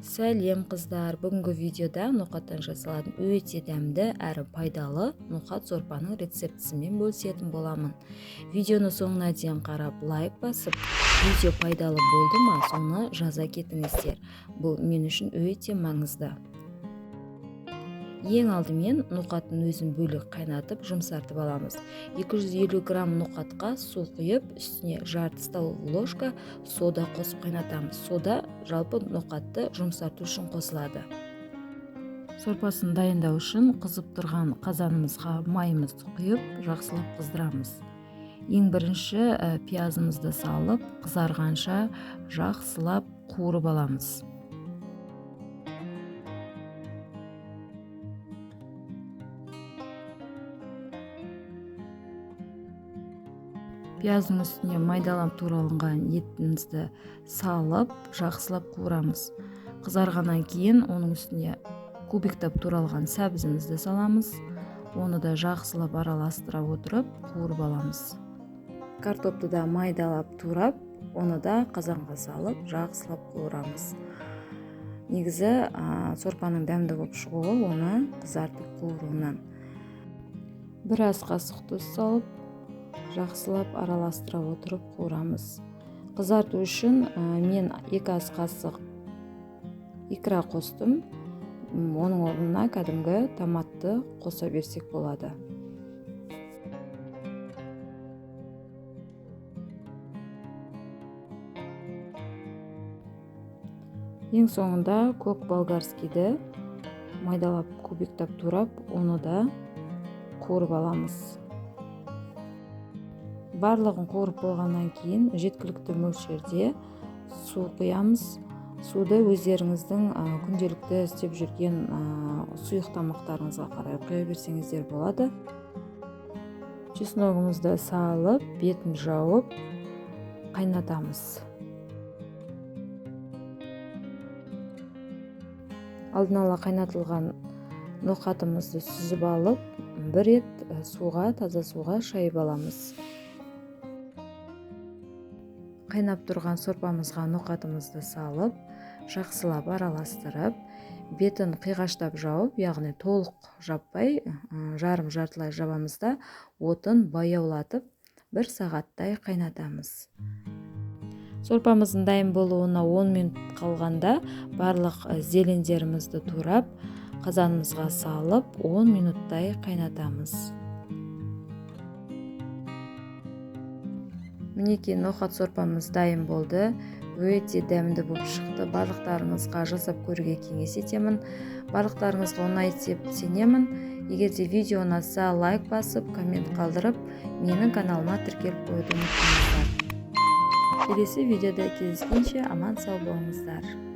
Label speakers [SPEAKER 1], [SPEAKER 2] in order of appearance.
[SPEAKER 1] Сәлем, қыздар! Бүгінгі видеода ноқаттан жасалатын өте дәмді әрі пайдалы ноқат сорпаның рецептісімен бөлісетін боламын. Видеоны соңына дейін қарап, лайк басып, видео пайдалы болды ма, соны жаза кетіңіздер. Бұл мен үшін өте маңызды. Ең алдымен ноқаттың өзін бөлек қайнатып, жұмсартып аламыз. 250 грамм ноқатқа су құйып, үстіне жарты столовый ложка сода қосып қайнатамыз. Сода жалпы ноқатты жұмсарту үшін қосылады. Сорпасын дайындау үшін қызып тұрған қазанымызға майымызды құйып, жақсылап қыздырамыз. Ең бірінші пиязымызды салып, қызарғанша жақсылап қуырып аламыз. Пияздың үстіне майдалап туралынған етімізді салып, жақсылап қуырамыз. Қызарғаннан кейін оның үстіне кубиктап туралған сәбізімізді саламыз. Оны да жақсылап араластыра отырып қуырып аламыз. Картопты да майдалап турап, оны да қазанға салып, жақсылап қуырамыз. Негізі, сорпаның дәмді болып шығуы оны қызартып қуыруынан. Бір ас қасық тұз салып, жақсылап араластыра отырып қуырамыз. Қызарту үшін мен 2 ас қасық икра қостым. Оның орнына кәдімгі томатты қоса берсек болады. Ең соңында көк болгарскийді майдалап кубиктап турап, оны да қуырып аламыз. Барлығын қуырып болғаннан кейін жеткілікті мөлшерде су құямыз. Суды өздеріңіздің күнделікті істеп жүрген сұйық тамақтарыңызға қарай құя берсеңіздер болады. Чесногымызды салып, бетін жауып қайнатамыз. Алдын ала қайнатылған ноқатымызды сүзіп алып, бір рет таза суға шайып аламыз. Қайнап тұрған сорпамызға ноқатымызды салып, жақсылап араластырып, бетін қиғаштап жауып, яғни толық жаппай, жарым жартылай жабамыз да, отын баяулатып, бір сағаттай қайнатамыз. Сорпамыздың дайын болуына 10 минут қалғанда барлық зелендерімізді турап, қазанымызға салып, 10 минуттай қайнатамыз. Мінекей, ноқат сорпамыз дайын болды. Өте дәмді болып шықты. Барлықтарыңызға жасап көруге кеңес етемін. Барлықтарыңызға ұнайды деп сенемін. Егер де видео ұнаса, лайк басып, коммент қалдырып, менің каналыма тіркеліп қоюды ұмытпаңыздар. Келесі видеода кездескенше аман сау болыңыздар.